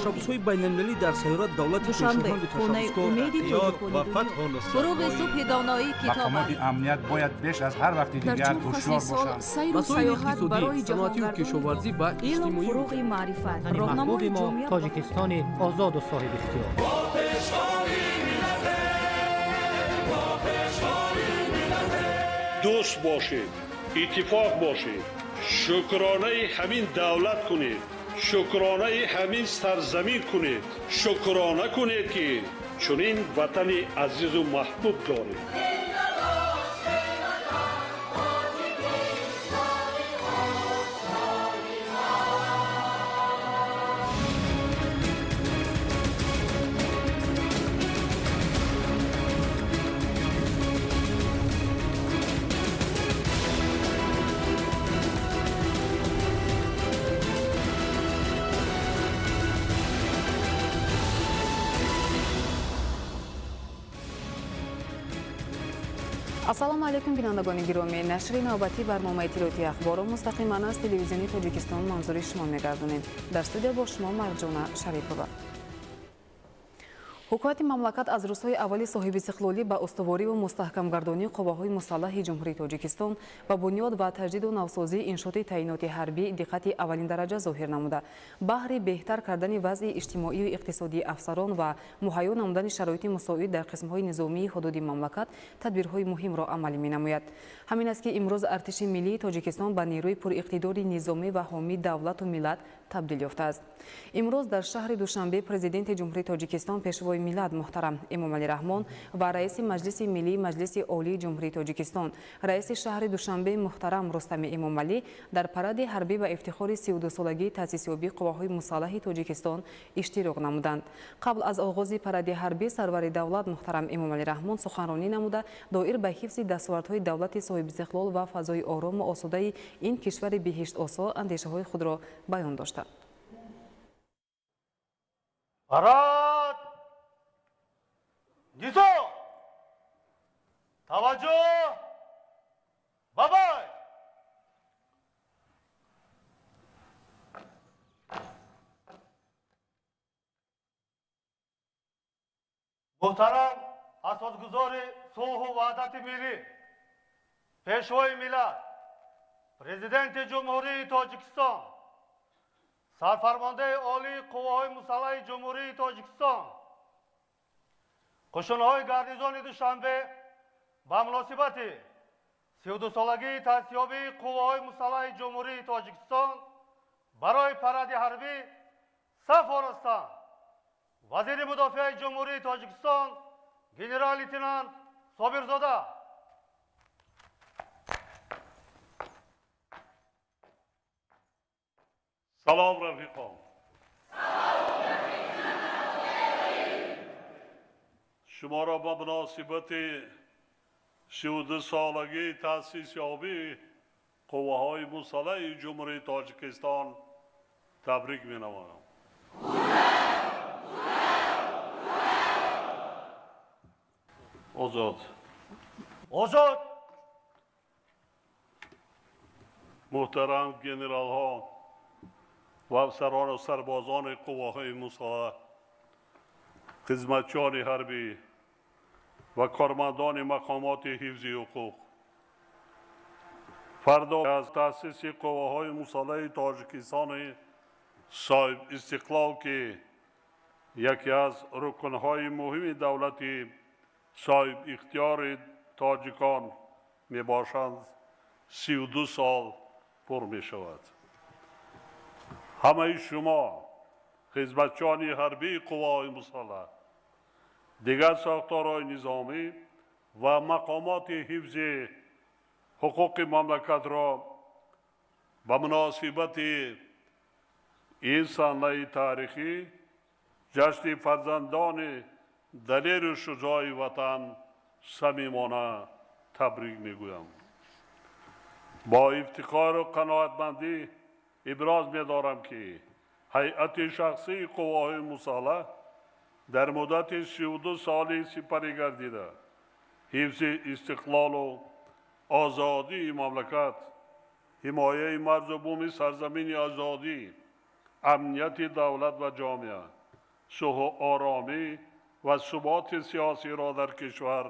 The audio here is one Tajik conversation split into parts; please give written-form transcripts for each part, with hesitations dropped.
Ташаббусҳои байналмилалӣ дар сайёра давлати Душанбе, хонаи умеди ва фатҳу фуруғи субҳи доноии китоб. Мақомоти амният бояд беш аз ҳар вақти дигар ҳушёр бошанд. Сайру саёҳат барои саноатию кишоварзӣ ва илм, иҷтимоӣ. Фуруғи маърифат, маҳбуби роҳнамои мо ҷомеа. Тоҷикистони озоду соҳибихтиёр. Дӯст бошед, иттифоқ бошед, шукронаи ҳамин давлат кунед, шукронаи ҳамин сарзамин кунед, шукрона кунед, ки чунин ватани азизу маҳбуб доред. Ассалому алайкум, бинандагони гиромӣ. Нашри навбатии барномаи иттилоотии ахборро мустақиман аз телевизиони Тоҷикистон манзури шумо мегардонем. Дар студия бо шумо Марҷона Шарипова. Ҳукумати мамлакат аз рӯзҳои аввали соҳибистиқлолӣ ба устувориву мустаҳкамгардонии қувваҳои мусаллаҳи Ҷумҳурии Тоҷикистон ба бунёд ва таҷдиду навсозии иншооти таъиноти ҳарбӣ диққати аввалиндараҷа зоҳир намуда, баҳри беҳтар кардани вазъи иҷтимоию иқтисодии афсарон ва муҳайё намудани шароити мусоид дар қисмҳои низомии ҳудуди мамлакат тадбирҳои муҳимро амалӣ менамояд. Ҳамин аст, ки имрӯз Артиши миллии Тоҷикистон ба нерӯи пуриқтидори низомӣ ва ҳомии давлату миллат табдил ёфтааст. Имрӯз дар шаҳри Душанбе Президенти Ҷумҳурии Тоҷикистон, Пешвои миллат муҳтарам Эмомалӣ Раҳмон ва раиси Маҷлиси Миллии Маҷлиси Олии Ҷумҳурии Тоҷикистон, раиси шаҳри Душанбе муҳтарам Рустами Эмомалӣ дар паради ҳарбӣ ба ифтихори 32-солагии таъсисёбии қувваҳои мусаллаҳи Тоҷикистон иштирок намуданд. Қабл аз оғози паради ҳарбӣ сарвари давлат муҳтарам Эмомалӣ Раҳмон суханронӣ намуда, доир ба ҳифзи дастовардҳои давлати соҳибистиқлол ва фазои орому осудаи ин кишвари биҳиштосо андешаҳои худро баён доштанд. Парад! Низом! Таваҷҷӯҳ! Ба бой! Муҳтарам асосгузори сулҳу ваҳдати миллӣ, Пешвои миллат, Президенти Ҷумҳурии Тоҷикистон, Сарфармондаи Олии Қувваҳои Мусаллаҳи Ҷумҳурии Тоҷикистон, қушунҳои гарнизони Душанбе ба муносибати 32-солагии таъсисёбии Қувваҳои Мусаллаҳи Ҷумҳурии Тоҷикистон барои паради ҳарбӣ саф оростанд. Вазири мудофиаи Ҷумҳурии Тоҷикистон генерал-лейтенант Собирзода. Салом, рафиқон! Шуморо ба муносибати 32-солагии таъсисёбии қувваҳои мусаллаҳи Ҷумҳурии Тоҷикистон табрик менамоям. Озод! Озод! Муҳтарам генералҳо ва афсарону сарбозони қувваҳои мусаллаҳ, хизматчиёни ҳарбӣ ва кормандони мақомоти ҳифзи ҳуқуқ, фардо аз таъсиси қувваҳои мусаллаҳи Тоҷикистони соҳибистиқлол, ки яке аз рукнҳои муҳими давлати соҳибихтиёри тоҷикон мебошанд, 32 сол пур мешавад. Ҳамаи шумо, хизматчиёни ҳарбии қувваҳои мусаллаҳ, дигар сохторҳои низомӣ ва мақомоти ҳифзи ҳуқуқи мамлакатро ба муносибати ин санаи таърихӣ, ҷашни фарзандони далеру шуҷои ватан, самимона табрик мегӯям. Бо ифтихору қаноатмандӣ иброз медорам, ки ҳайати шахсии қувваҳои мусаллаҳ дар муддати 32 соли сипарӣ гардида ҳифзи истиқлолу озодии мамлакат, ҳимояи марзу буми сарзамини озодӣ, амнияти давлат ва ҷомеа сулҳу оромӣ ва суботи сиёсиро дар кишвар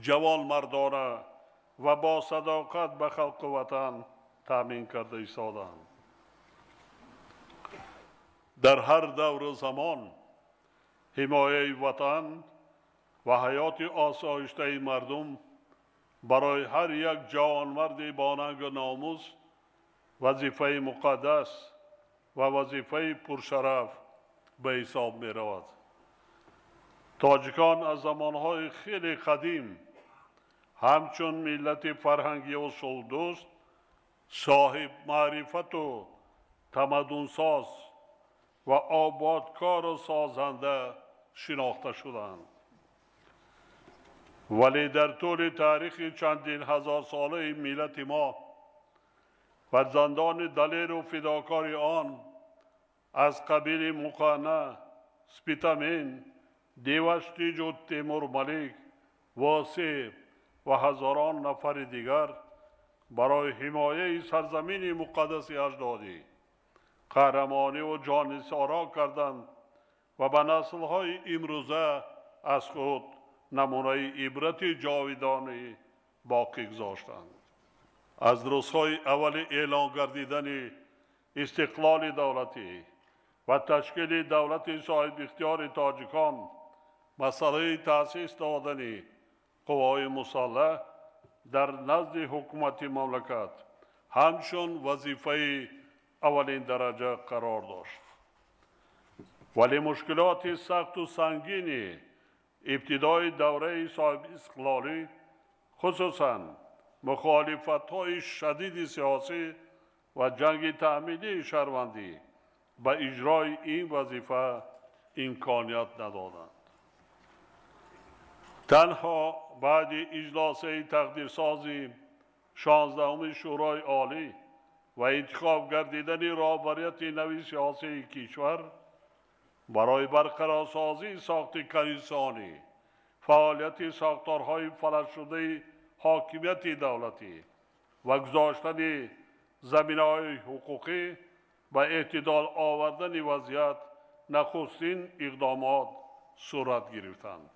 ҷавонмардона ва бо садоқат ба халқу ватан таъмин карда истоданд. Дар ҳар давру замон ҳимояи ватан ва ҳаёти осоиштаи мардум барои ҳар як ҷавонмарди бонангу номус вазифаи муқаддас ва вазифаи пуршараф ба ҳисоб меравад. Тоҷикон аз замонҳои хеле қадим ҳамчун миллати фарҳангию сулҳдӯст, соҳиб маърифату тамаддунсоз ва ободкору созанда шинохта шуданд. Вале дар тӯли таърихи чандин ҳазорсолаи миллати мо фарзандони далеру фидокори он аз қабили Муқанна, Спитамен, Деваштиҷу Темурмалик, Восеъ ва ҳазорон нафари дигар барои ҳимояи сарзамини муқаддаси аҷдодӣ қаҳрамониву ҷоннисоро карданд ва ба наслҳои имрӯза аз худ намунаи ибрати ҷовидонӣ боқӣ гузоштанд. Аз рӯзҳои аввали эълон гардидани истиқлоли давлатӣ ва ташкили давлати соҳибихтиёри тоҷикон масъалаи таъсис додани қувваҳои мусаллаҳ дар назди ҳукумати мамлакат ҳамчун вазифаи аввалин дараҷа қарор дошт. Вале мушкилоти сахту сангини ибтидои давраи соҳибистиқлолӣ, хусусан мухолифатҳои шадиди сиёсӣ ва ҷанги таъминии шаҳрвандӣ ба иҷрои ин вазифа имконият надоданд. Танҳо баъди иҷлосаи тақдирсози 16-уми Шӯрои Олӣ ва интихоб гардидани роҳбарияти нави сиёсии кишвар барои барқарорсозии сохти конститутсионӣ, фаъолияти сохторҳои фалаҷшудаи ҳокимияти давлатӣ ва гузоштани заминаҳои ҳуқуқӣ ба эътидол овардани вазъият нахустин иқдомот сурат гирифтанд.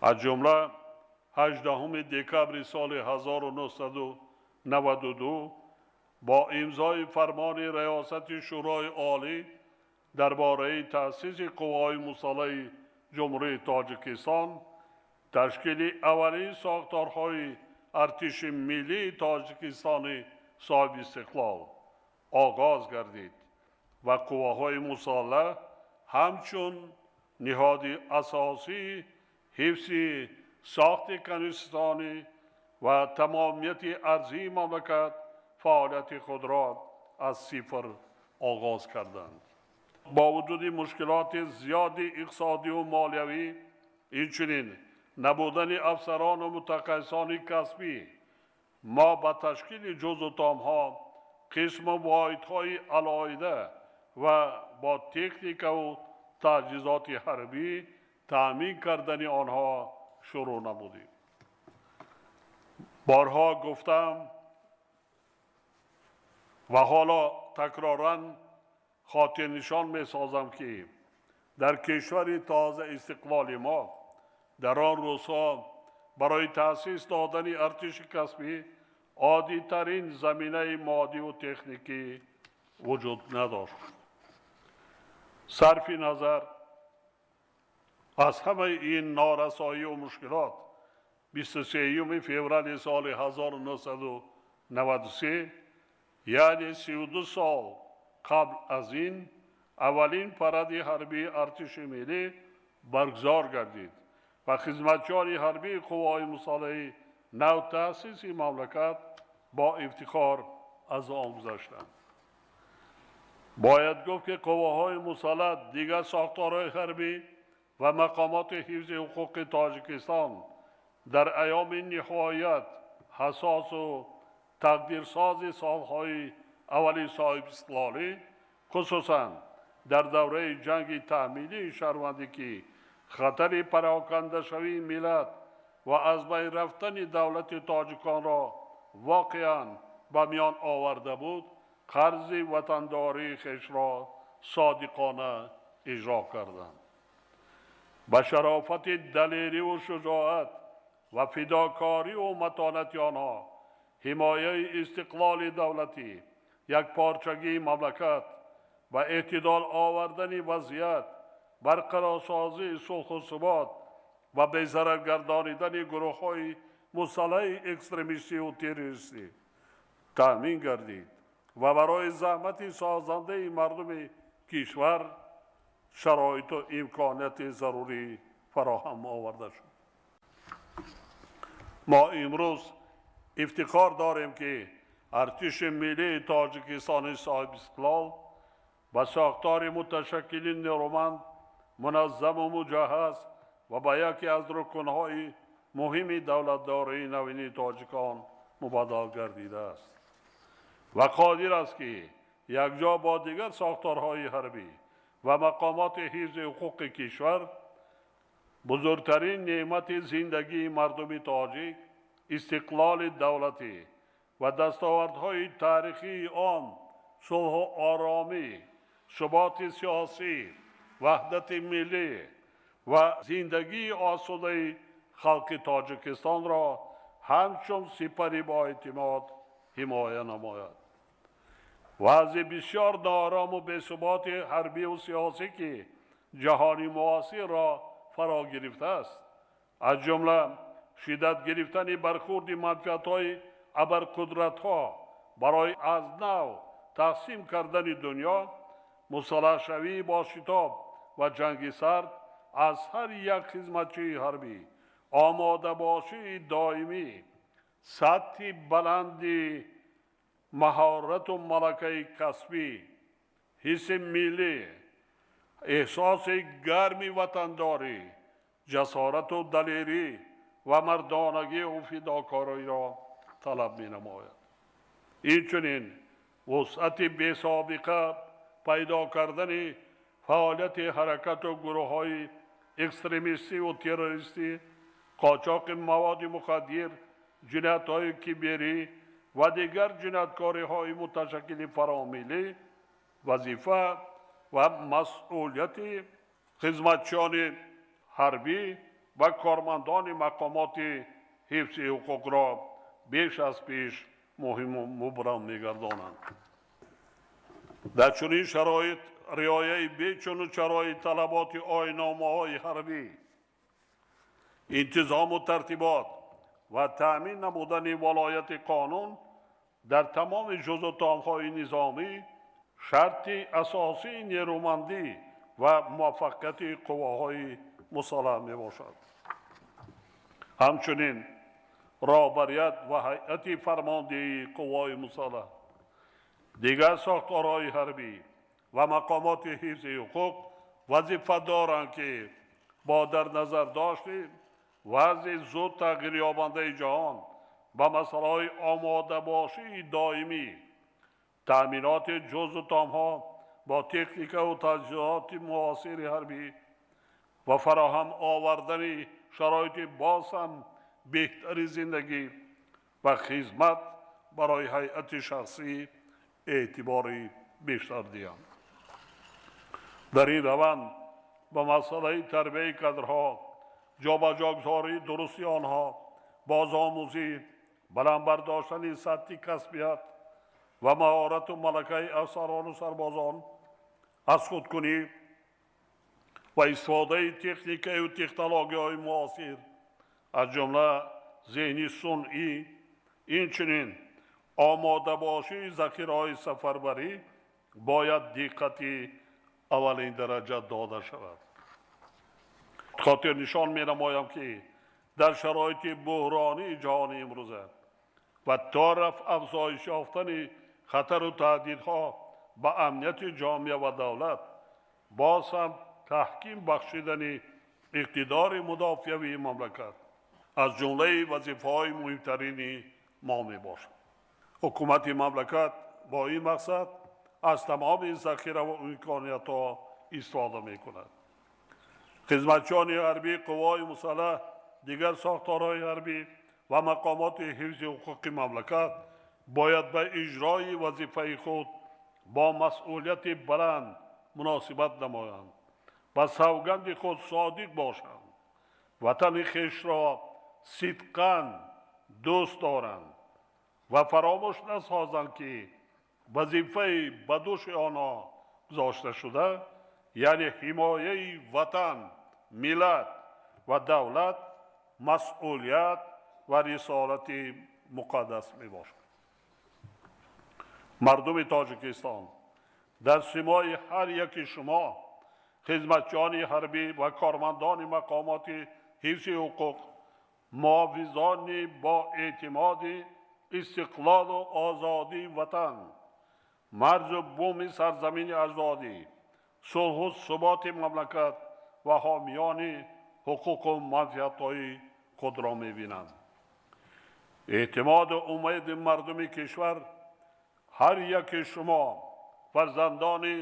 Аз ҷумла 18 декабри соли 1992 бо имзои фармони Раёсати Шӯрои Олӣ дар бораи таъсиси қувваҳои мусаллаҳи Ҷумҳурии Тоҷикистон ташкили аввалин сохторҳои артиши миллии Тоҷикистони соҳибистиқлол оғоз гардид ва қувваҳои мусаллаҳ ҳамчун ниҳоди асосии ҳифзи сохти конститутсионӣ ва тамомияти арзии мамлакат фаъолияти худро аз сифр оғоз карданд. Бо вуҷуди мушкилоти зиёди иқтисодиву молиявӣ, инчунин набудани афсарону мутахассисони касбӣ, мо ба ташкили ҷузъу томҳо, қисму воҳидҳои алоҳида ва бо техникаву таҷҳизоти ҳарбӣ таъмин кардани онҳо шурӯъ намудем. Борҳо гуфтам ва ҳоло такроран хотирнишон месозам, ки дар кишвари тоза истиқлоли мо дар он рӯзҳо барои таъсис додани артиши касбӣ оддитарин заминаи моддиву техникӣ вуҷуд надошт. Сарфи назар аз ҳамаи ин норасоию мушкилот, 23 феврали соли 1993, яъне 32 сол қабл аз ин, аввалин паради ҳарбии артиши миллӣ баргузор гардид ва хизматчиёни ҳарбии қувваҳои мусаллаҳи навтаъсиси мамлакат бо ифтихор аз он гузаштанд. Бояд гуфт, ки қувваҳои мусаллаҳ, дигар сохторҳои ҳарбӣ ва мақомоти ҳифзи ҳуқуқи Тоҷикистон дар айёми ниҳоят ҳассосу тақдирсози солҳои аввали соҳибистиқлолӣ, хусусан дар давраи ҷанги таъминии шаҳрвандӣ, ки хатари парокандашавии миллат ва аз байн рафтани давлати тоҷиконро воқеан ба миён оварда буд, қарзи ватандории хешро содиқона иҷро карданд. Ба шарофати далериву шуҷоат ва фидокориву матонати онҳо ҳимояи истиқлоли давлатӣ, якпорчагии мамлакат ва эътидол овардани вазъият, барқарорсозии сулҳу субот ва безараргардонидани гурӯҳҳои мусаллаҳи экстремистиву террористӣ таъмин гардид ва барои заҳмати созандаи мардуми кишвар шароиту имконияти зарурӣ фароҳам оварда шуд. Мо имрӯз ифтихор дорем, ки артиши миллии Тоҷикистони соҳибистиқлол ба сохтори муташаккили нерӯманд, муназзаму муҷаҳҳаз ва ба яке аз рукнҳои муҳими давлатдории навини тоҷикон мубаддал гардидааст ва қодир аст, ки якҷо бо дигар сохторҳои ҳарбӣ ва мақомоти ҳифзи ҳуқуқи кишвар бузургтарин неъмати зиндагии мардуми тоҷик, истиқлоли давлатӣ ва дастовардҳои таърихии он, сулҳу оромӣ, суботи сиёсӣ, ваҳдати миллӣ ва зиндагии осудаи халқи Тоҷикистонро ҳамчун сипари боэътимод ҳимоя намояд. Вазъи бисёр ноорому бесуботи ҳарбиву сиёсӣ, ки ҷаҳони муосирро фаро гирифтааст, аз ҷумла шиддат гирифтани бархурди манфиатҳои абарқудратҳо барои аз нав тақсим кардани дунё, мусаллаҳшавии бошитоб ва ҷанги сард, аз ҳар як хизматчии ҳарбӣ омодабошии доимӣ, сатҳи баланди маҳорату малакаи касбӣ, ҳисси миллӣ, эҳсоси гарми ватандорӣ, ҷасорату далерӣ ва мардонагию фидокориро талаб менамояд. Инчунин вусъати бесобиқа пайдо кардани фаъолияти ҳаракату гурӯҳҳои экстремистиву террористӣ, қочоқи маводи мухаддир, ҷиноятҳои киберӣ ва дигар ҷинояткориҳои муташаккили фаромиллӣ вазифа ва масъулияти хизматчиёни ҳарбӣ ва кормандони мақомоти ҳифзи ҳуқуқро беш аз пеш муҳиму мубрам мегардонанд. Дар чунин шароит риояи бечуну чарои талаботи оинномаҳои ҳарбӣ, интизому тартибот ва таъмин намудани волояти қонун дар тамоми ҷузъутомҳои низомӣ шарти асосии нерӯмандӣ ва муваффақияти қувваҳои мусаллаҳ мебошад. Ҳамчунин роҳбарият ва ҳайати фармондеҳии қувваҳои мусаллаҳ, дигар сохторҳои ҳарбӣ ва мақомоти ҳифзи ҳуқуқ вазифа доранд, ки бо дар назар дошти вазъи зуд тағйирёбандаи ҷаҳон ба масъалаҳои омодабошии доимӣ, таъминоти ҷузъу томҳо бо техникаву таҷҳизоти муосири ҳарбӣ ва фароҳам овардани шароити боз ҳам беҳтари зиндагӣ ва хизмат барои ҳайати шахсӣ эътибори бештар диҳанд. Дар ин раванд ба масъалаи тарбияи кадрҳо, ҷобаҷогузории дурусти онҳо, бозомӯзӣ, баланд бардоштани сатҳи касбият ва маҳорату малакаи афсарону сарбозон, аз худкунӣ ва истифодаи техникаю технологияҳои муосир, аз ҷумла зеҳни сунъӣ, инчунин омодабошии захираҳои сафарбарӣ бояд диққати аввалин дараҷа дода шавад. Хотирнишон менамоям, ки дар шароити буҳронии ҷаҳони имрӯза ва то рафт афзоиш ёфтани хатару таҳдидҳо ба амнияти ҷомеа ва давлат, боз ҳам таҳким бахшидани иқтидори мудофиавии мамлакат аз ҷумлаи вазифаҳои муҳимтарини мо мебошад. Ҳукумати мамлакат бо ин мақсад аз тамоми захираву имкониятҳо истифода мекунад. Хизматчиёни ҳарбӣ, қувваҳои мусаллаҳ, дигар сохторҳои ҳарбӣ ва мақомоти ҳифзи ҳуқуқи мамлакат бояд ба иҷрои вазифаи худ бо масъулияти баланд муносибат намоянд. Ба савганди худ содиқ бошанд, ватани хешро сидқан дӯст доранд ва фаромӯш насозанд, ки вазифаи ба дӯши онҳо гузошта шуда, яъне ҳимояи ватан, миллат ва давлат, масъулият ва рисолати муқаддас мебошад. Мардуми Тоҷикистон дар симои ҳар яки шумо, хизматчиёни ҳарбӣ ва кормандони мақомоти ҳифзи ҳуқуқ, муҳофизони бо эътимоди истиқлолу озодии ватан, марзу буми сарзамини аҷдодӣ, сулҳу суботи мамлакат ва ҳомиёни ҳуқуқу манфиатҳои худро мебинанд. Эътимоду умеди мардуми кишвар ҳар яки шумо, фарзандони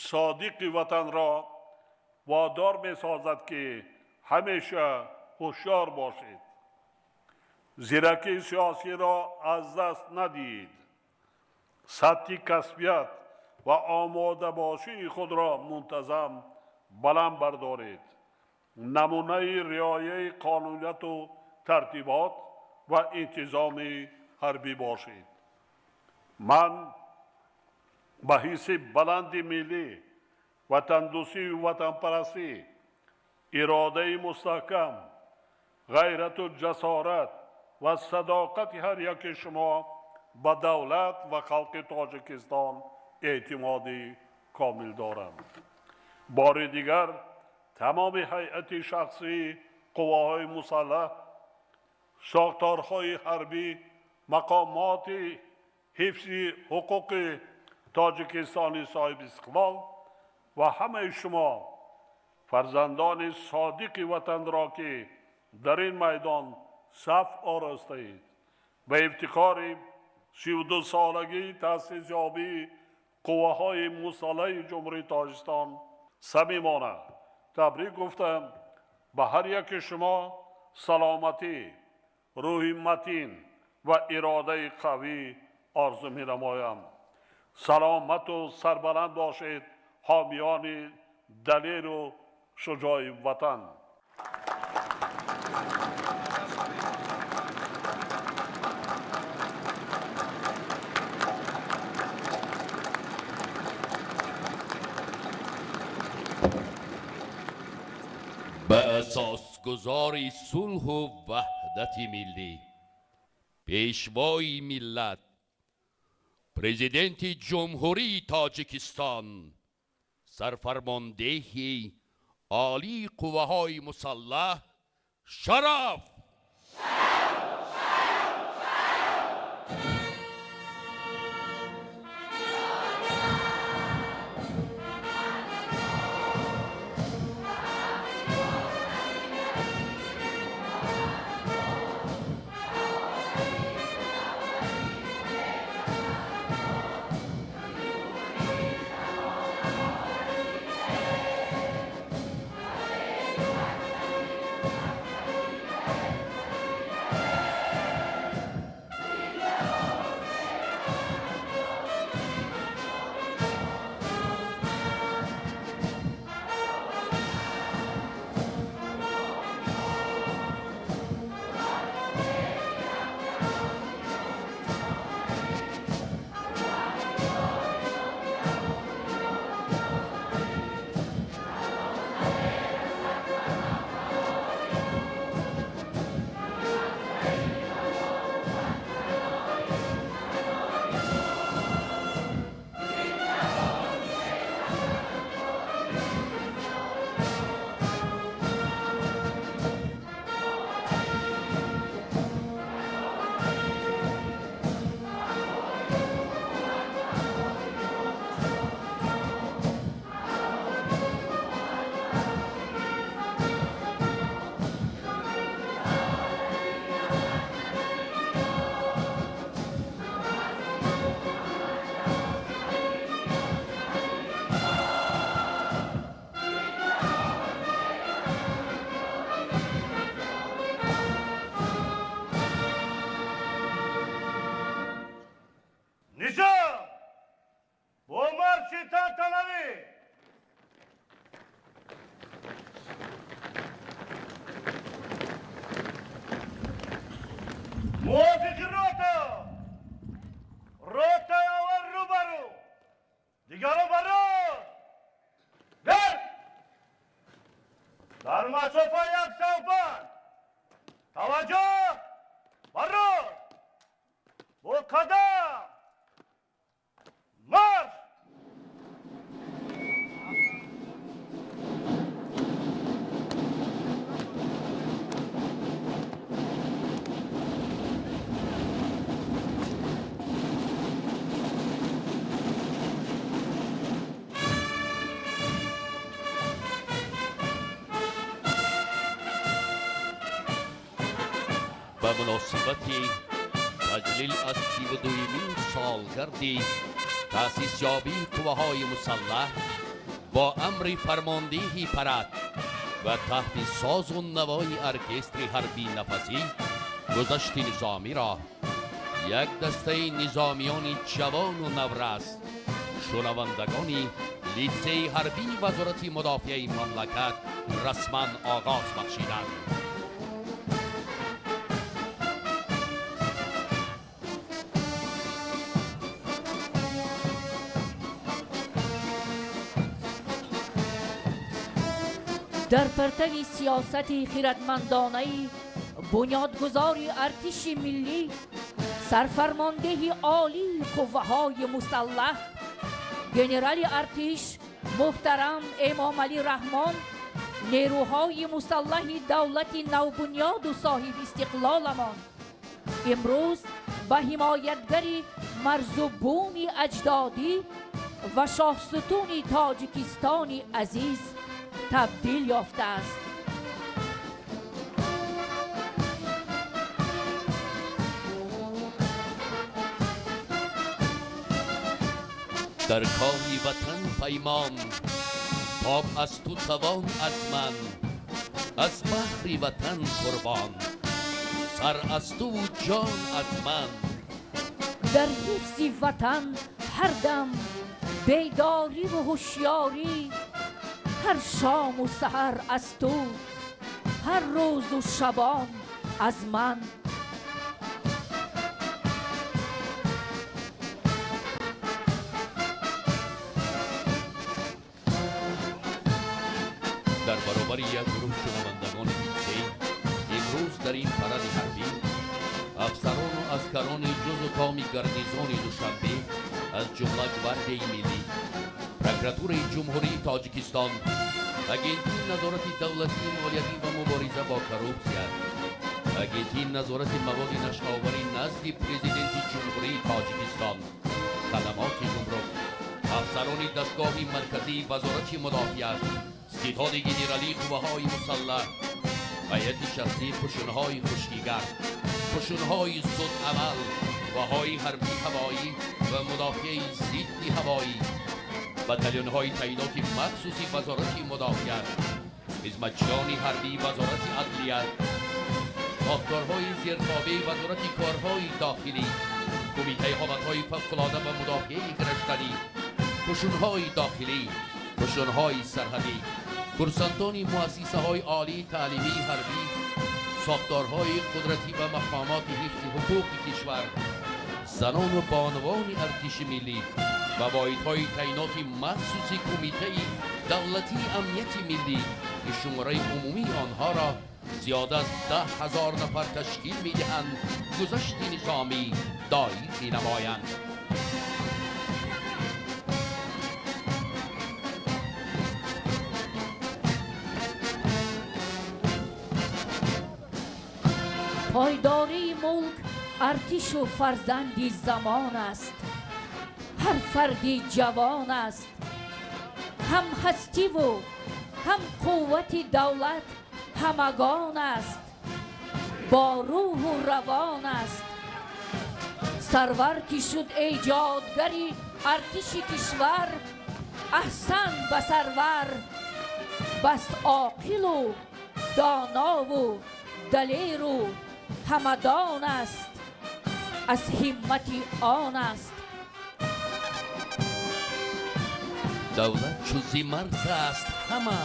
содиқи ватанро водор месозад, ки ҳамеша ҳушёр бошед, зиракии сиёсиро аз даст надиҳед, сатҳи касбият ва омодабошии худро мунтазам баланд бардоред, намунаи риояи қонунияту тартибот ва интизоми ҳарбӣ бошед. Ман ба ҳисси баланди миллӣ, ватандӯстию ватанпарастӣ, иродаи мустаҳкам, ғайрату ҷасорат ва садоқати ҳар яки шумо ба давлат ва халқи Тоҷикистон эътимоди комил дорам. Бори дигар тамоми ҳайати шахсии қувваҳои мусаллаҳ, сохторҳои ҳарбӣ, мақомоти ҳифзи ҳуқуқи Тоҷикистони соҳибистиқлол ва ҳамаи шумо, фарзандони содиқи ватанро, ки дар ин майдон саф оростаед, ба ифтихори 32-солагии таъсисёбии қувваҳои мусаллаҳи Ҷумҳурии Тоҷикистон самимона табрик гуфтам. Ба ҳар яки шумо саломатӣ, рӯҳи матин ва иродаи қавӣ орзу менамоям. Саломату сарбаланд бошед, ҳомиёни далеру шуҷои ватан. Ба асосгузори сулҳу ваҳдати миллӣ, пешвои миллат, президенти Ҷумҳурии Тоҷикистон, сарфармондеҳи олии қувваҳои мусаллаҳ шараф! Дар масофа 105. Таваҷҷӯҳ! Баррос! Бо қадам! Марш! Ба муносибати таҷлил аз 32-мин солгарди таъсисёбии қувваҳои мусаллаҳ бо амри фармондеҳи парад ва таҳти созу навои оркестри ҳарбии нафасӣ гузашти низомиро як дастаи низомиёни ҷавону наврас, шунавандагони литсеи ҳарбии Вазорати мудофиаи мамлакат расман оғоз бахшиданд. Дар партави сиёсати хиратмандонаи бунёдгузори артиши миллӣ, сарфармондеҳи олии қувваҳои мусаллаҳ, генерали артиш муҳтарам Эмомалӣ Раҳмон, нерӯҳои мусаллаҳи давлати навбунёду соҳибистиқлоламон имрӯз ба ҳимоятгари марзу буми аҷдодӣ ва шоҳсутуни Тоҷикистони азиз табдил ёфтааст. Дар коҳи ватан паймон, тоб аз ту тавон аз ман, аз баҳри ватан қурбон, сар аз туву ҷон аз ман. Дар ҳифзи ватан ҳар дам бедориву ҳушёрӣ, ҳар шому саҳар аз ту, ҳар рӯзу шабон аз ман. Дар баробари як гурӯҳ шунавандагони литсей имрӯз дар ин паради ҳарбӣ афсарону аскарони ҷузу томи гарнизони Душанбе, аз ҷумла Гвардияи миллӣ, Прокуратураи Ҷумҳурии Тоҷикистон, Агентии назорати давлатии молиявӣ ва мубориза бо коррупсия, Агентии назорати маводи нашъаоварӣ назди Президенти Ҷумҳурии Тоҷикистон, хадамоти гумрук, афсарони дастгоҳи марказии Вазорати мудофиа, ситоди генералии қувваҳои мусаллаҳ, ҳайати шахсии қушунҳои хушкигард, қушунҳои зудамал, қувваҳои ҳарбии ҳавоӣ ва мудофиаи зидди ҳавоӣ, батальонҳои таъиноти махсуси Вазорати мудофиа, хизматчиёни ҳарбии Вазорати адлия, сохторҳои зертобеи Вазорати корҳои дохилӣ, Кумитаи ҳолатҳои фавқулода ва мудофиаи гражданӣ, қушунҳои дохилӣ, қушунҳои сарҳадӣ, курсантони муассисаҳои олии таълимии ҳарбӣ, сохторҳои қудратӣ ва мақомоти ҳифзи ҳуқуқи кишвар, занону бонувони артиши миллӣ ва воҳидҳои таъиноти махсуси Кумитаи давлатии амнияти миллӣ, ки шумораи умумии онҳоро зиёда аз 10 000 нафар ташкил медиҳанд, гузашти низомӣ доир менамоянд. Пойдории мулк артишу фарзанди замон аст, ҳар фарди ҷавон аст. Ҳам ҳастиву ҳам қуввати давлат ҳамагон аст, бо рӯҳу равон аст. Сарвар ки шуд эҷодгари артиши кишвар, аҳсан ба сарвар, бас оқилу донову далеру ҳамадон аст, аз ҳиммати он аст. Давлат чу зи марз аст ҳама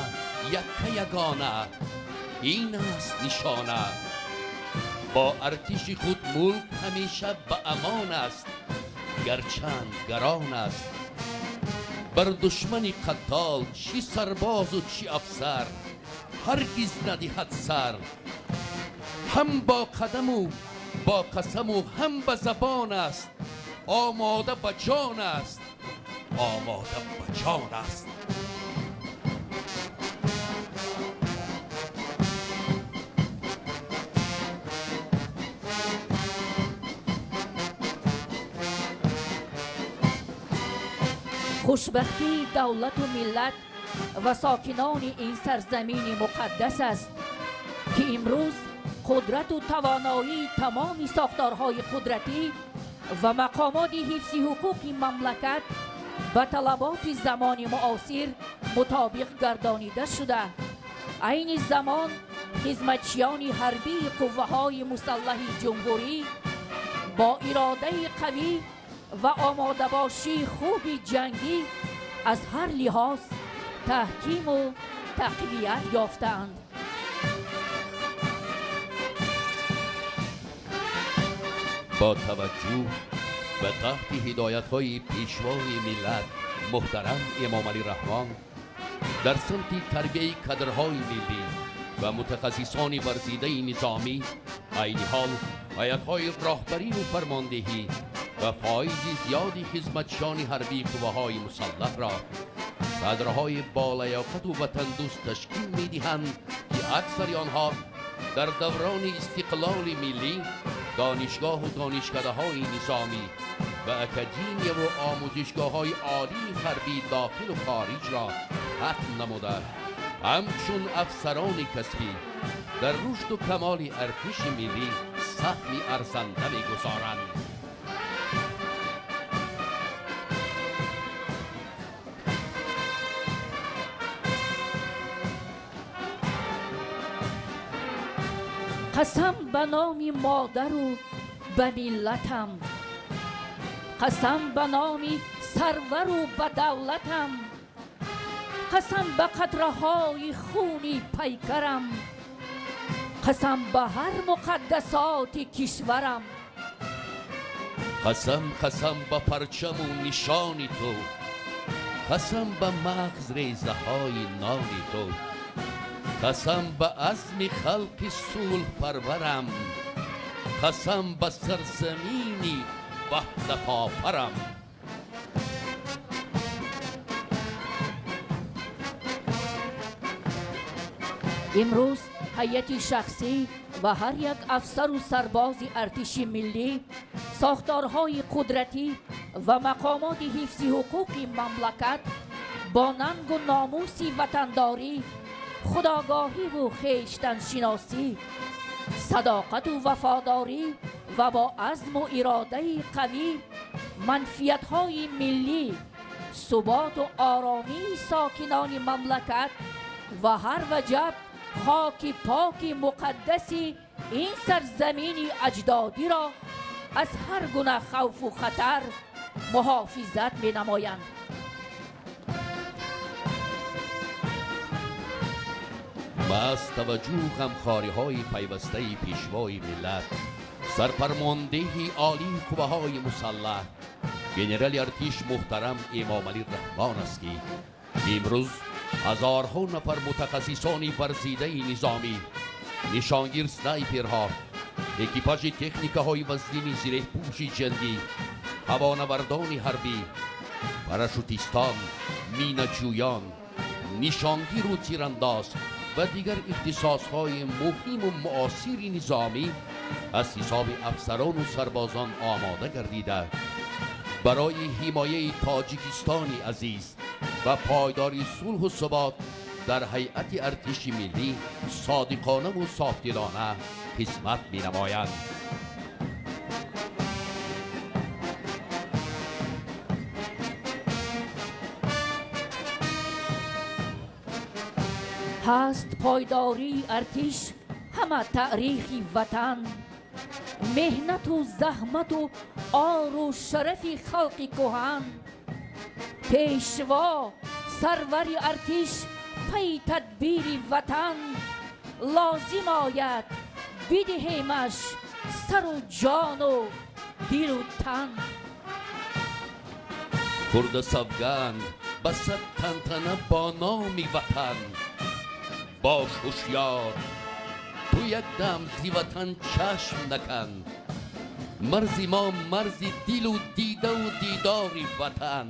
якка ягона, ин аст нишона. Бо артиши худ мулк ҳамеша ба амон аст, гарчанд гарон аст. Бар душмани қаттол чӣ сарбозу чӣ афсар, ҳаргиз надиҳад сар. Ҳам бо қадаму бо қасаму ҳам ба забон аст, омода ба ҷон аст, омода ба ҷон аст. Хушбахтии давлату миллат ва сокинони ин сарзамини муқаддас аст, ки имрӯз қудрату тавоноии тамоми сохторҳои қудратӣ ва мақомоти ҳифзи ҳуқуқи мамлакат ба талаботи замони муосир мутобиқ гардонида шуда, айни замон хизматчиёни ҳарбии қувваҳои мусаллаҳи ҷумҳурӣ бо иродаи қавӣ ва омодабошии хуби ҷангӣ аз ҳар лиҳоз таҳкиму тақвият ёфтаанд. Бо таваҷҷӯҳ ба таҳти ҳидоятҳои пешвои миллат муҳтарам Эмомалӣ Раҳмон дар самти тарбияи кадрҳои миллӣ ва мутахассисони варзидаи низомӣ, айни ҳол ҳайатҳои роҳбарию фармондеҳӣ ва фоизи зиёди хизматчиёни ҳарбии қувваҳои мусаллаҳро кадрҳои болаёқату ватандӯст ташкил медиҳанд, ки аксари онҳо дар даврони истиқлоли миллӣ донишгоҳу донишкадаҳои низомӣ ва академияву омӯзишгоҳҳои олии ҳарбии дохилу хориҷро хатм намуда, ҳамчун афсарони касбӣ дар рушду камоли артиши миллӣ саҳми арзанда мегузоранд. Қасам ба номи модару ба миллатам, қасам ба номи сарвару ба давлатам, қасам ба қатраҳои хуни пайкарам, қасам ба ҳар муқаддасоти кишварам. Қасам, қасам ба парчаму нишони ту, қасам ба мағз резаҳои нони ту, қасам ба азми халқи сулҳпарварам, қасам ба сарзамини ваҳдатофарам. Имрӯз ҳайати шахсӣ ва ҳар як афсару сарбози артиши миллӣ, сохторҳои қудратӣ ва мақомоти ҳифзи ҳуқуқи мамлакат бо нангу номуси ватандорӣ, худогоҳиву хештаншиносӣ, садоқату вафодорӣ ва бо азму иродаи қавӣ манфиатҳои миллӣ, суботу оромии сокинони мамлакат ва ҳар ваҷаб хоки поки муқаддаси ин сарзамини аҷдодиро аз ҳар гуна хавфу хатар муҳофизат менамоянд. Маҳз таваҷҷӯҳу ғамхориҳои пайвастаи пешвои миллат, сарфармондеҳи олии қувваҳои мусаллаҳ, генерали артиш муҳтарам Эмомалӣ Раҳмон аст, ки имрӯз ҳазорҳо нафар мутахассисони варзидаи низомӣ, нишонгир снайперҳо, экипажи техникаҳои вазнини зиреҳпӯши ҷангӣ, ҳавонавардони ҳарбӣ, парашютистон, минаҷӯён, нишонгиру тирандоз ва дигар ихтисосҳои муҳиму муосири низомӣ аз ҳисоби афсарону сарбозон омода гардида, барои ҳимояи Тоҷикистони азиз ва пойдори сулҳу субот дар ҳайати артиши миллӣ содиқонаву софдилона хизмат менамоянд. Ҳаст пойдории артиш ҳама таърихи ватан, меҳнату заҳмату ору шарафи халқи кӯҳан. Пешво сарвари артиш пайи тадбири ватан, лозим ояд бидиҳемаш сару ҷону дилу тан. Хурда савганд ба сад тантана бо номи ватан, Бош ҳушёр, ту як дам зи ватан чашм накан. Марзи мо марзи дилу дидаву дидори ватан.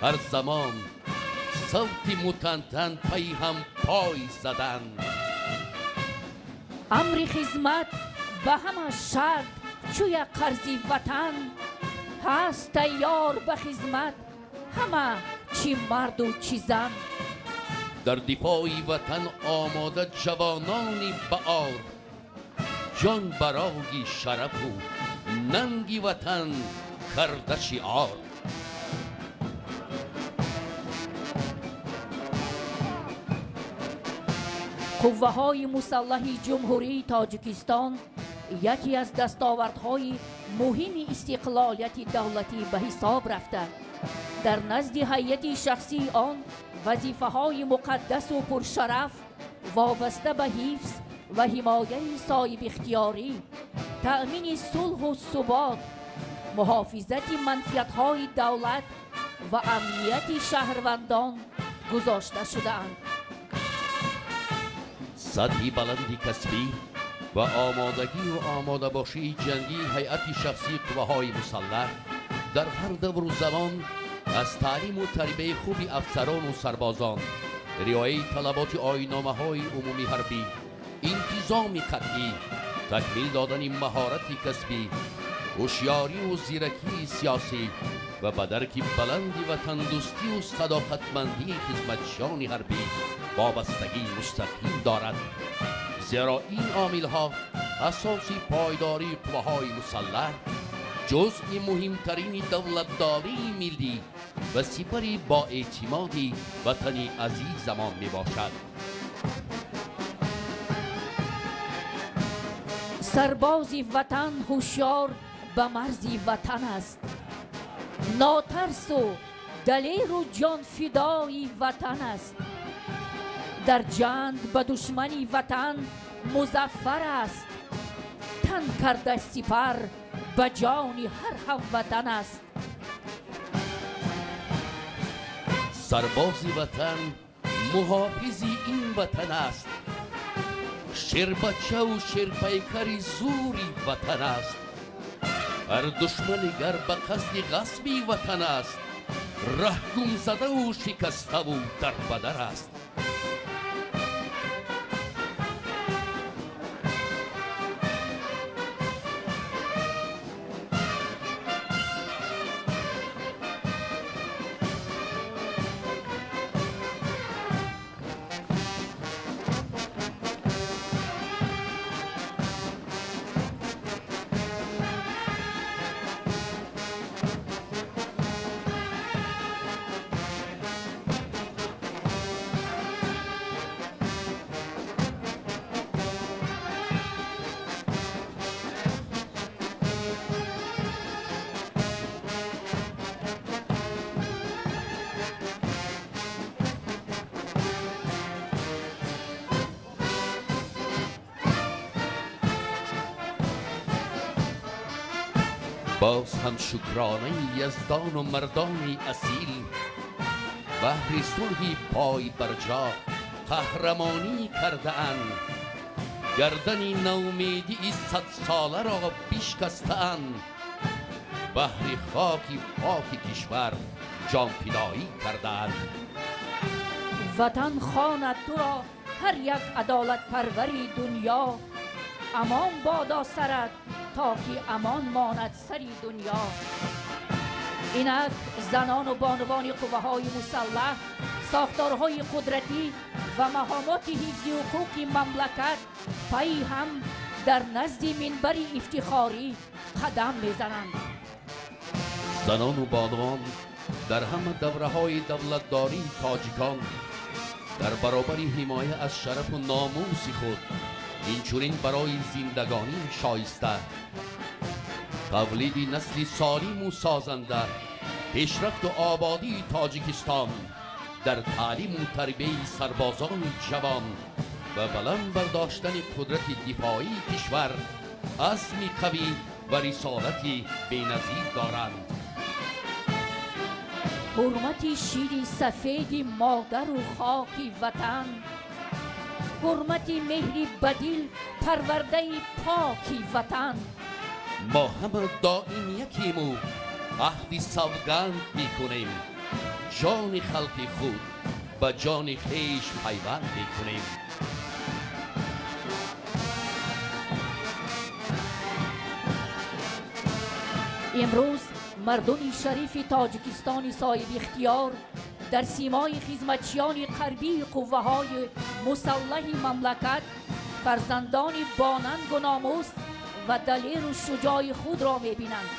Ҳар замон савти мутантан пайи ҳам пой задан. Амри хизмат ба ҳама шарт чу як қарзи ватан. Ҳаст тайёр ба хизмат ҳама чӣ марду чӣ зан. Дар дифои ватан омода ҷавонони баор. Ҷон барои шарафу нанги ватан карда шиор. Қувваҳои мусаллаҳи Ҷумҳурии Тоҷикистон яке аз дастовардҳои муҳими истиқлолияти давлатӣ ба ҳисоб рафта, дар назди ҳайати шахсии он вазифаҳои муқаддасу пуршараф вобаста ба ҳифз ва ҳимояи соҳибихтиёрӣ, таъмини сулҳу субот, муҳофизати манфиатҳои давлат ва амнияти шаҳрвандон гузошта шудаанд. Сатҳи баланди касбӣ ва омодагию омодабошии ҷангии ҳайати шахсии қувваҳои мусаллаҳ дар ҳар давру замон аз таълиму тарбияи хуби афсарону сарбозон, риояи талаботи оинномаҳои умумиҳарбӣ, интизоми қатъӣ, такмил додани маҳорати касбӣ, ҳушёриву зиракии сиёсӣ ва ба дарки баланди ватандӯстию садоқатмандии хизматчиёни ҳарбӣ вобастагии мустақим дорад. Зеро ин омилҳо асоси пойдории қувваҳои мусаллаҳ, ҷузъи муҳимтарини давлатдории миллӣ ва сипари боэътимоди ватани азизамон мебошад. Сарбози ватан ҳушёр ба марзи ватан аст. Нотарсу далеру ҷонфидои ватан аст. Дар ҷанг ба душмани ватан музаффар аст. Тан карда сипар ба ҷони ҳар ҳамватан аст. Сарбози ватан муҳофизи ин ватан аст. Шербачаву шерпайкари зури ватан аст. Ҳар душмани гар ба қасди ғасби ватан аст, раҳгумзадаву шикаставу дарбадар аст. Боз ҳам шукронаи яздану мардони асил, баҳри сулҳи пойбарҷо қаҳрамонӣ кардаанд. Гардани наумедии садсоларо бишкастаанд. Баҳри хоки поки кишвар ҷонфидоӣ кардаанд. Ватан хонад туро ҳар як адолатпарвари дунё. Амон бодо сарат то ки амон монад сари дунё. Инак занону бонувони қувваҳои мусаллаҳ, сохторҳои қудратӣ ва маҳомоти ҳифзи ҳуқуқи мамлакат пайи ҳам дар назди минбари ифтихорӣ қадам мезананд. Занону бонувон дар ҳама давраҳои давлатдории тоҷикон дар баробари ҳимоя аз шарафу номуси худ инчунин барои зиндагонии шоиста, тавлиди насли солиму созанда, пешрафту ободии Тоҷикистон дар таълиму тарбияи сарбозони ҷавон ва баланд бардоштани қудрати дифоии кишвар азми қавӣ ва рисолати беназир доранд. Ҳурмати шири сафеди модару хоки ватан Ҳурмати меҳри ба дил парвардаи поки ватан. Мо ҳама доим якему аҳди савганд мекунем, ҷони халқи худ ба ҷони хеш пайванд мекунем. Имрӯз мардуми шарифи Тоҷикистони соҳибихтиёр дар симои хизматчиёни қарбии қувваҳои мусаллаҳи мамлакат фарзандони бонангу номус ва далеру шуҷои худро мебинанд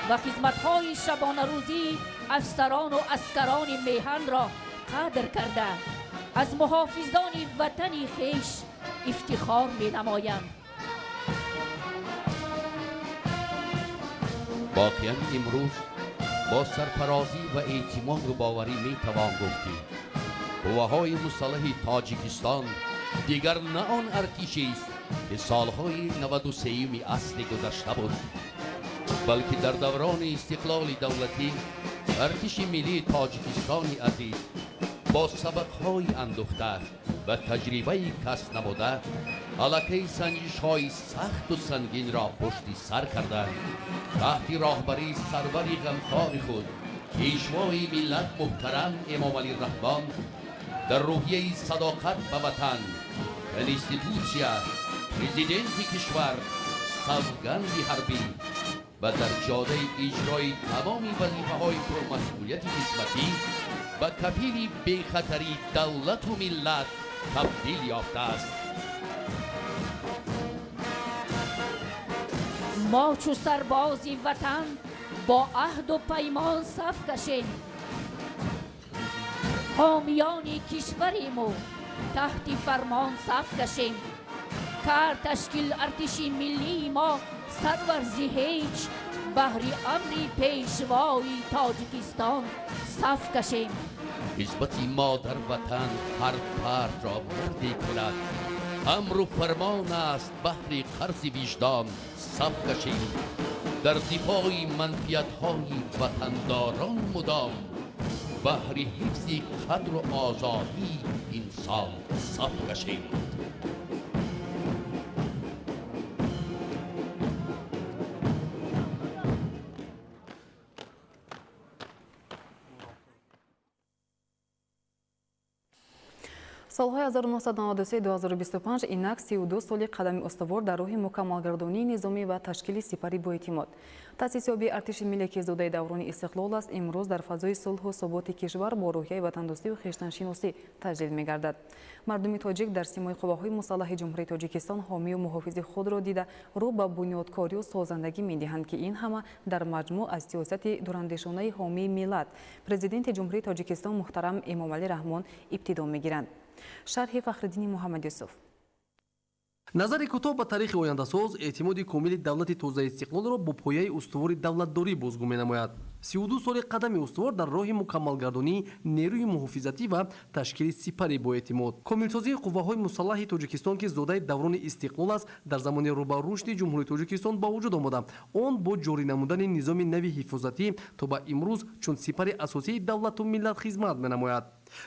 ва хизматҳои шабонарӯзии афсарону аскарони меҳанро қадр карда аз муҳофизони ватани хеш ифтихор менамоянд. Воқеан имрӯз бо сарфарозӣ ва эътимоду боварӣ метавон гуфт, ки қувваҳои мусаллаҳи Тоҷикистон дигар на он артишест, ки солҳои 93-юми асри гузашта буд, балки дар даврони истиқлоли давлатӣ артиши миллии Тоҷикистони азиз бо сабақҳои андӯхта ва таҷрибаи касб намуда аллакай санҷишҳои сахту сангинро пушти сар карда, таҳти роҳбарии сарвари ғамхори худ, Пешвои миллат муҳтарам Эмомалӣ Раҳмон, дар рӯҳияи садоқат ба ватан, конститутсия, президенти кишвар, савганди ҳарбӣ ва дар ҷодаи иҷрои тамоми вазифаҳои пурмасъулияти хизматӣ ба кафили бехатарии давлату миллат табдил ёфтааст. Мо чу сарбози ватан бо аҳду паймон саф кашем, ҳомиёни кишвариму таҳти фармон саф кашем. Кар ташкил артиши миллии мо сарварзи ҳеҷ, баҳри амри пешвои Тоҷикистон саф кашем. Хизмати модар ватан ҳар фардро марде кунад, амру фармон аст баҳри қарзи виҷдон саф кашем. Дар дифои манфиатҳои ватандорон мудом, баҳри ҳифзи қадру озодии инсон саф кашем. Солҳои 1993-2025 инак 32 соли қадами устувор дар роҳи мукаммалгардонии низомӣ ва ташкили сипари боэътимод. Таъсисёбии артиши миллӣ, ки зодаи даврони истиқлол аст, имрӯз дар фазои сулҳу суботи кишвар бо рӯҳияи ватандӯстию хештаншиносӣ таҷлил мегардад. Мардуми тоҷик дар симои қувваҳои мусаллаҳи Ҷумҳурии Тоҷикистон ҳомию муҳофизи худро дида, рӯ ба бунёдкорию созандагӣ медиҳанд, ки ин ҳама дар маҷмӯъ аз сиёсати дурандешонаи ҳомии миллат, Президенти Ҷумҳурии Тоҷикистон муҳтарам Эмомалӣ Раҳмон ибтидо мегиранд. Шарҳи Фахриддини Муҳаммадюсуф. Назари кӯтоҳ ба таърихи ояндасоз эътимоди комили давлати тозаистиқлолро бо пояи устувори давлатдорӣ бозгӯ менамояд. 32 соли қадами устувор дар роҳи мукаммалгардонии нерӯи муҳофизатӣ ва ташкили сипари боэътимод. Комилсозии қувваҳои мусаллаҳи Тоҷикистон, ки зодаи даврони истиқлол аст, дар замони рӯ ба рушди Ҷумҳурии Тоҷикистон ба вуҷуд омада. Он бо ҷорӣ намудани низоми нави ҳифозатӣ то ба имрӯз чун сипари асосии давлату миллат хизмат менамояд.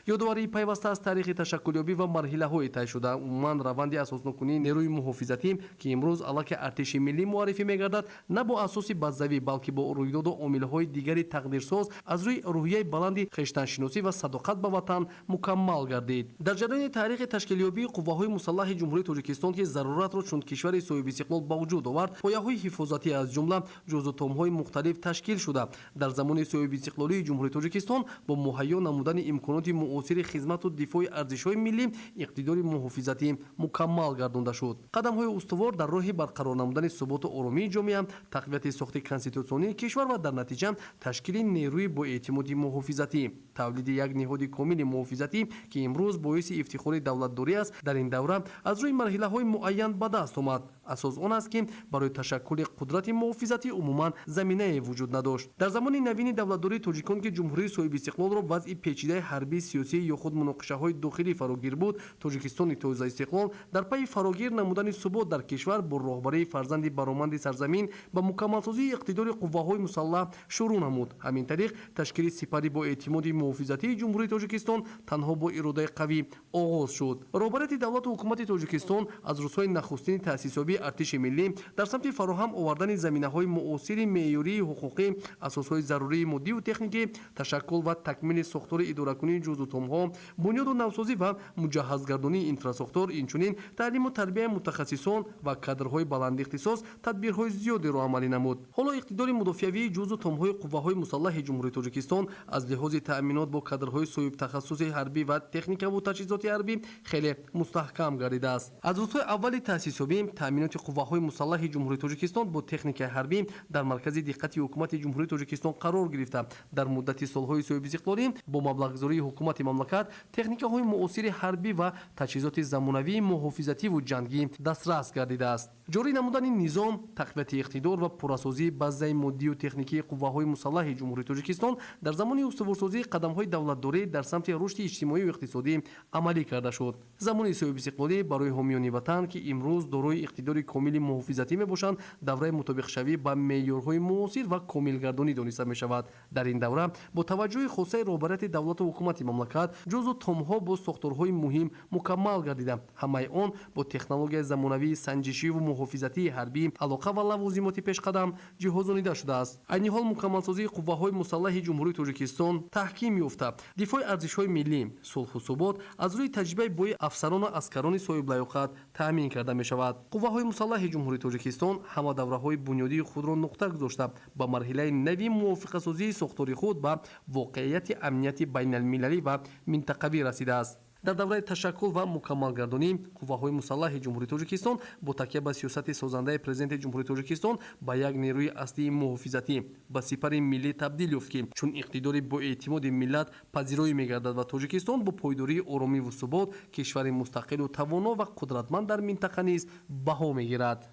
Ёдоварии пайваста аз таърихи ташаккулёбӣ ва марҳилаҳои тай шуда, умуман раванди асоснокунии нерӯи муҳофизатӣ, ки имрӯз аллакай артиши миллӣ муаррифӣ мегардад, на бо асоси баззавӣ, балки бо рӯйдоду омилҳои дигари тақдирсоз аз рӯи рӯҳияи баланди хештаншиносӣ ва садоқат ба ватан мукаммал гардид. Дар ҷараёни таърихи ташкилёбии қувваҳои мусаллаҳи Ҷумҳурии Тоҷикистон, ки заруратро чун кишвари соҳибистиқлол ба вуҷуд овард, пояҳои ҳифозатӣ аз ҷумла ҷузъутомҳои мухталиф ташкил шуда, дар замони соҳибистиқлолии Ҷумҳурии Тоҷикистон бо муҳайё намудани имконоти муосири хизмату дифои арзишҳои миллӣ иқтидори муҳофизатӣ мукаммал гардонда шуд. Қадамҳои устувор дар роҳи барқарор намудани суботу оромии ҷомеа, тақвияти сохти конститутсионии кишвар ва дар натиҷа ташкили нерӯи боэътимоди муҳофизатӣ, тавлиди як ниҳоди комили муҳофизатӣ, ки имрӯз боиси ифтихори давлатдорӣ аст, дар ин давра аз рӯи марҳилаҳои муайян ба даст омад. Асос он аст, ки барои ташаккули қудрати муҳофизатӣ умуман заминае вуҷуд надошт. Дар замони навини давлатдории тоҷикон, ки ҷумҳурии соҳибистиқлолро вазъи печидаи ҳарбии сиёсӣ ё худ муноқишаҳои дохилӣ фарогир буд, Тоҷикистони тозаистиқлол дар пайи фарогир намудани субот дар кишвар бо роҳбарии фарзанди бароманди сарзамин ба мукаммалсозии иқтидори қувваҳои мусаллаҳ шурӯъ намуд. Ҳамин тариқ, ташкили сипари бо эътимоди муҳофизатии Ҷумҳурии Тоҷикистон танҳо бо иродаи қавӣ оғоз шуд. Роҳбарияти давлату ҳукумати Тоҷикистон аз рӯзҳои нахустини таъсисёбии артиши миллӣ дар самти фароҳам овардани заминаҳои муосири меъёрии ҳуқуқӣ, асосҳои зарурии моддиву техникӣ, ташаккул ва такмили сохтори идоракунии ҷузутомҳо, бунёду навсозӣ ва муҷаҳҳазгардонии инфрасохтор, инчунин таълиму тарбияи мутахассисон ва кадрҳои баландихтисос тадбирҳои зиёдеро амалӣ намуд. Ҳоло иқтидори мудофиавии ҷузутомҳои қувваҳои мусаллаҳи Ҷумҳурии Тоҷикистон аз лиҳози таъминот бо кадрҳои соҳибтахассуси ҳарбӣ ва техникаву таҷҳизоти ҳарбӣ хеле мустаҳкам гардидааст. Аз рӯзҳои аввали таъсисёбӣ таъминоти қувваҳои мусаллаҳи Ҷумҳурии Тоҷикистон бо техникаи ҳарбӣ дар маркази диққати ҳукумати Ҷумҳурии Тоҷикистон қарор гирифта, дар муддати солҳои соҳибистиқлолӣ бо маблағгузории ҳукумати мамлакат техникаҳои муосири ҳарбӣ ва таҷҳизоти замонавии муҳофизативу ҷангӣ дастрас гардидааст. Ҷорӣ намудани низом, тақвияти иқтидор ва пуррасозии базаи моддию техникии қувваҳои мусаллаҳи Ҷумҳурии Тоҷикистон дар замони устуворсозии қадамҳои давлатдорӣ дар самти рушди иҷтимоию иқтисодӣ амалӣ карда шуд. Замони соҳибистиқлолӣ барои ҳомиёни ватан, ки имрӯз дорои иқтидори комили муҳофизатӣ мебошанд, давраи мутобиқшавӣ ба меъёрҳои муосир ва комилгардонӣ дониста мешавад. Дар ин давра бо таваҷҷӯҳи хосаи роҳбарияти давлату ҳукумати мамлакат ҷузу томҳо бо сохторҳои муҳим мукаммал гардида, ҳамаи он бо технологияи замонавии санҷишиву муҳофизатии ҳарбӣ, алоқа ва лавозимоти пешқадам ҷиҳозонида шудааст. Айни ҳол мукаммалсозии қувваҳои мусаллаҳи Ҷумҳурии Тоҷикистон таҳким ёфта, дифои арзишҳои миллӣ, сулҳу субот аз рӯи таҷрибаи бои афсарону аскарони соҳиблаёқат таъмин карда мешавад. Қувваҳои мусаллаҳи Ҷумҳурии Тоҷикистон ҳама давраҳои бунёдии худро нуқта гузошта, ба марҳилаи нави мувофиқасозии сохтори худ ба воқеияти амнияти байналмилалӣ ва минтақавӣ расидааст. Дар давраи ташаккул ва мукаммалгардонӣ қувваҳои мусаллаҳи Ҷумҳурии Тоҷикистон бо такя ба сиёсати созандаи Президенти Ҷумҳурии Тоҷикистон ба як нерӯи аслии муҳофизатӣ, ба сипари миллӣ табдил ёфт, ки чун иқтидори боэътимоди миллат пазироӣ мегардад ва Тоҷикистон бо пойдории оромиву субот кишвари мустақилу тавоно ва қудратманд дар минтақа низ баҳо мегирад.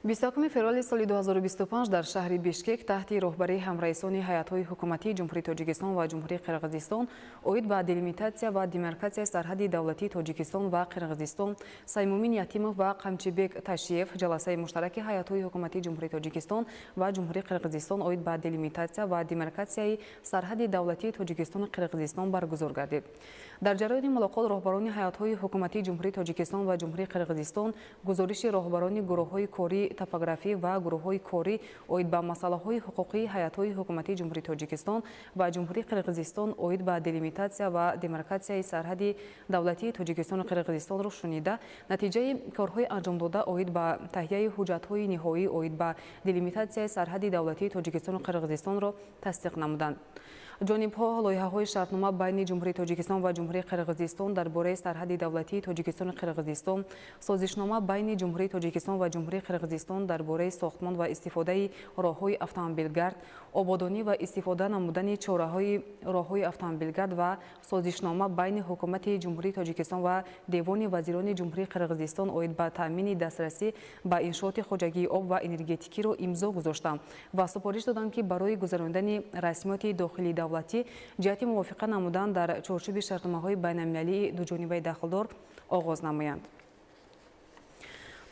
21 феврали соли 2025 дар шаҳри Бишкек таҳти роҳбарии ҳамраисони ҳайатҳои ҳукуматии Ҷумҳурии Тоҷикистон ва Ҷумҳурии Қирғизистон оид ба делимитатсия ва демаркатсияи сарҳади давлатии Тоҷикистон ва Қирғизистон Саймумин Ятимов ва Қамчибек Ташиев ҷаласаи муштараки ҳайатҳои ҳукуматии Ҷумҳурии Тоҷикистон ва Ҷумҳурии Қирғизистон оид ба делимитатсия ва демаркатсияи сарҳади давлатии Тоҷикистону Қирғизистон баргузор гардид. Дар ҷараёни мулоқот роҳбарони ҳайатҳои ҳукуматии Ҷумҳурии Тоҷикистон ва Ҷумҳурии Қирғизистон гузориши роҳбарони гурӯҳҳои корӣ топографӣ ва гурӯҳҳои корӣ оид ба масъалаҳои ҳуқуқии ҳайатҳои ҳукуматии Ҷумҳурии Тоҷикистон ва Ҷумҳурии Қирғизистон оид ба делимитатсия ва демаркатсияи сарҳади давлатии Тоҷикистону Қирғизистонро шунида, натиҷаи корҳои анҷомдода оид ба таҳияи ҳуҷҷатҳои ниҳоӣ оид ба делимитатсияи сарҳади давлатии Тоҷикистону Қирғизистонро тасдиқ намуданд. Ҷонибҳо лоиҳаҳои шартнома байни Ҷумҳурии Тоҷикистон ва Ҷумҳурии Қирғизистон дар бораи сарҳади давлатии Тоҷикистону Қирғизистон, созишнома байни Ҷумҳурии Тоҷикистон ва Ҷумҳурии Қирғизистон дар бораи сохтмон ва истифодаи роҳҳои автомобилгард, ободонӣ ва истифода намудани чораҳои роҳҳои автомобилгард ва созишнома байни Ҳукумати Ҷумҳурии Тоҷикистон ва Девони вазирони Ҷумҳурии Қирғизистон оид ба таъмини дастрасӣ ба иншооти хоҷагии об ва энергетикиро имзо гузоштанд ва супориш доданд, ки барои гузаронидани расмиёти дохилии давлатӣ ҷиҳати мувофиқа намудан дар чорчӯби шартномаҳои байналмилалии дуҷонибаи дахлдор оғоз намоянд.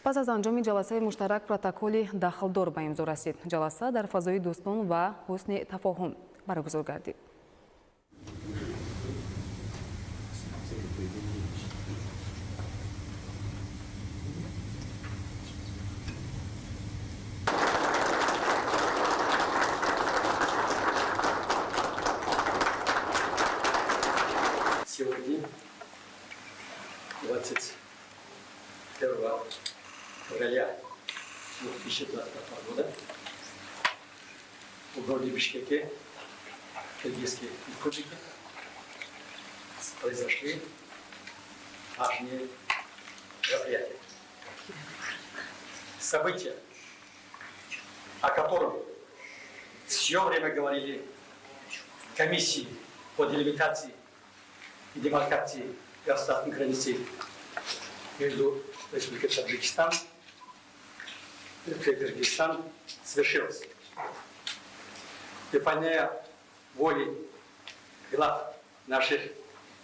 Пас аз анҷоми ҷаласаи муштарак протоколи дахлдор ба имзо расид. Ҷаласа дар фазои дӯстон ва ҳусни тафоҳум баргузор гардид. Сегодня, 21 февраля 2025 года, в городе Бишкеке, Киргизской Республики, произошли важные мероприятия. События, о котором все время говорили комиссии по делимитации и демаркации государственной границы между Республикой Таджикистан и Республикой Кыргызстан, свершилось. Выполняя воли Глав наших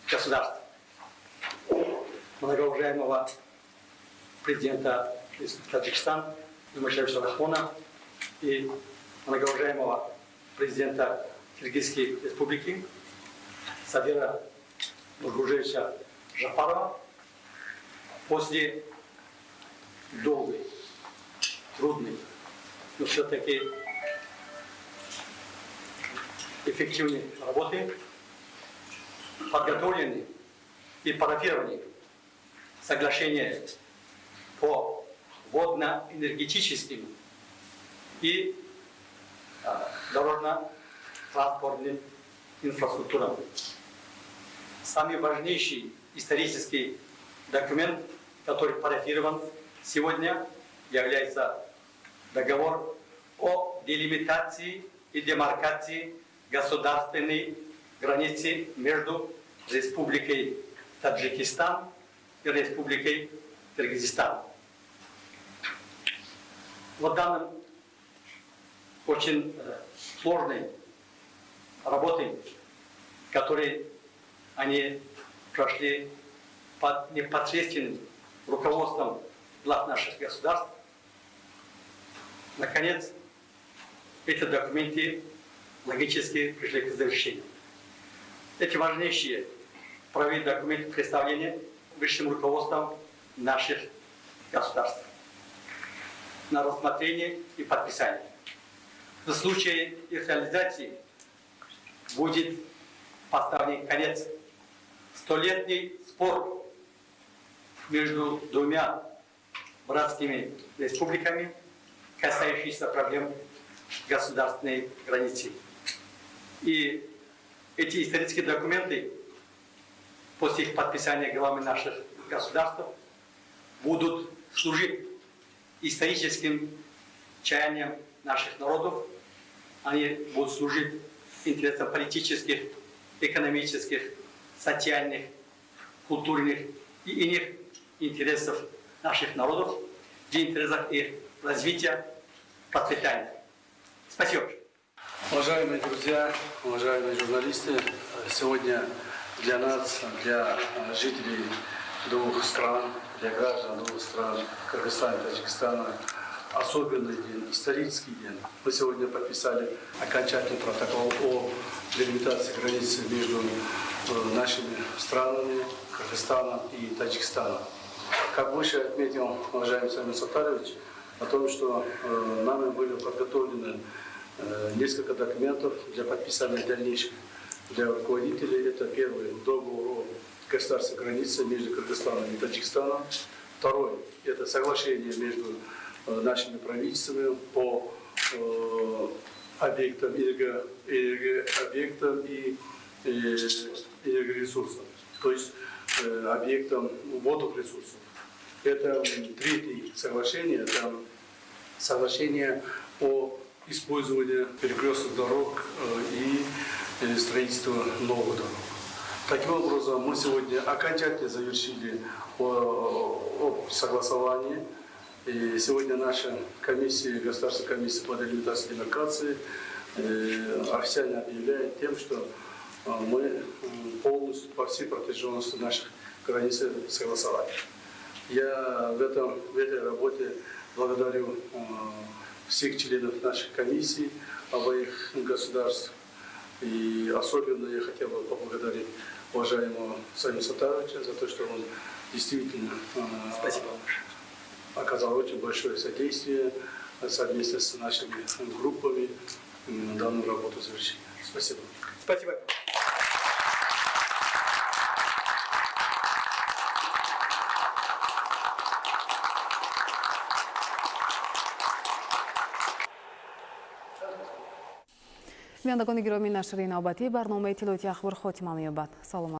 государств, многоуважаемого президента Таджикистана Эмомали Рахмона и многоуважаемого президента Киргизской республики Садира Нургожоевича Жапарова, после долгой, трудной, но все-таки эффективной работы подготовлены и парафированы соглашения по водно-энергетическим и дорожно-транспортным инфраструктурам. Самый важнейший исторический документ, который парафирован сегодня, является договор о делимитации и демаркации государственной границы между Республикой Таджикистан и Республикой Киргизстан. Вот данном очень сложной работы, которые они прошли под непосредственным руководством глав наших государств. Наконец, эти документы логически пришли к завершению. Эти важнейшие правовые документы представлены высшим руководством наших государств на рассмотрение и подписание. В случае их реализации будет поставлен конец столетний спор между двумя братскими республиками, касающийся проблем государственной границы. И эти исторические документы после их подписания главами наших государств будут служить историческим чаяниям наших народов, они будут служить интересам политических, экономических, социальных, культурных и иных интересов наших народов, в интересах их развития, процветания. Спасибо. Уважаемые друзья, уважаемые журналисты, сегодня для нас, для жителей двух стран, для граждан двух стран, Кыргызстана и Таджикистана, особенный день, исторический день. Мы сегодня подписали окончательный протокол о делимитации границы между нашими странами, Кыргызстаном и Таджикистаном. Как выше отметил уважаемый Самир Сатарович, о том, что нами были подготовлены несколько документов для подписания дальнейших для руководителей. Это первый договор о государственной границе между Кыргызстаном и Таджикистаном. Второй – это соглашение между нашими правительствами по объектам, энергообъектам и энергоресурсам, то есть объектам водных ресурсов. Это третье соглашение, это соглашение о использовании перекрестных дорог и строительстве новых дорог. Таким образом, мы сегодня окончательно завершили согласование. И сегодня наша комиссия, Государственная комиссия по делимитации и демаркации, официально объявляет тем, что мы полностью по всей протяженности наших границ согласовали. Я в этой работе благодарю всех членов нашей комиссии обоих государств. И особенно я хотел бы поблагодарить уважаемого Самира Сатаровича за то, что он действительно Спасибо. Оказал очень большое содействие совместно с нашими группами данную работу завершили. Спасибо. Спасибо. Бинандагони гиромӣ, нашри навбатии барномаи иттилоотии Ахбор хотима меёбад. Саломат.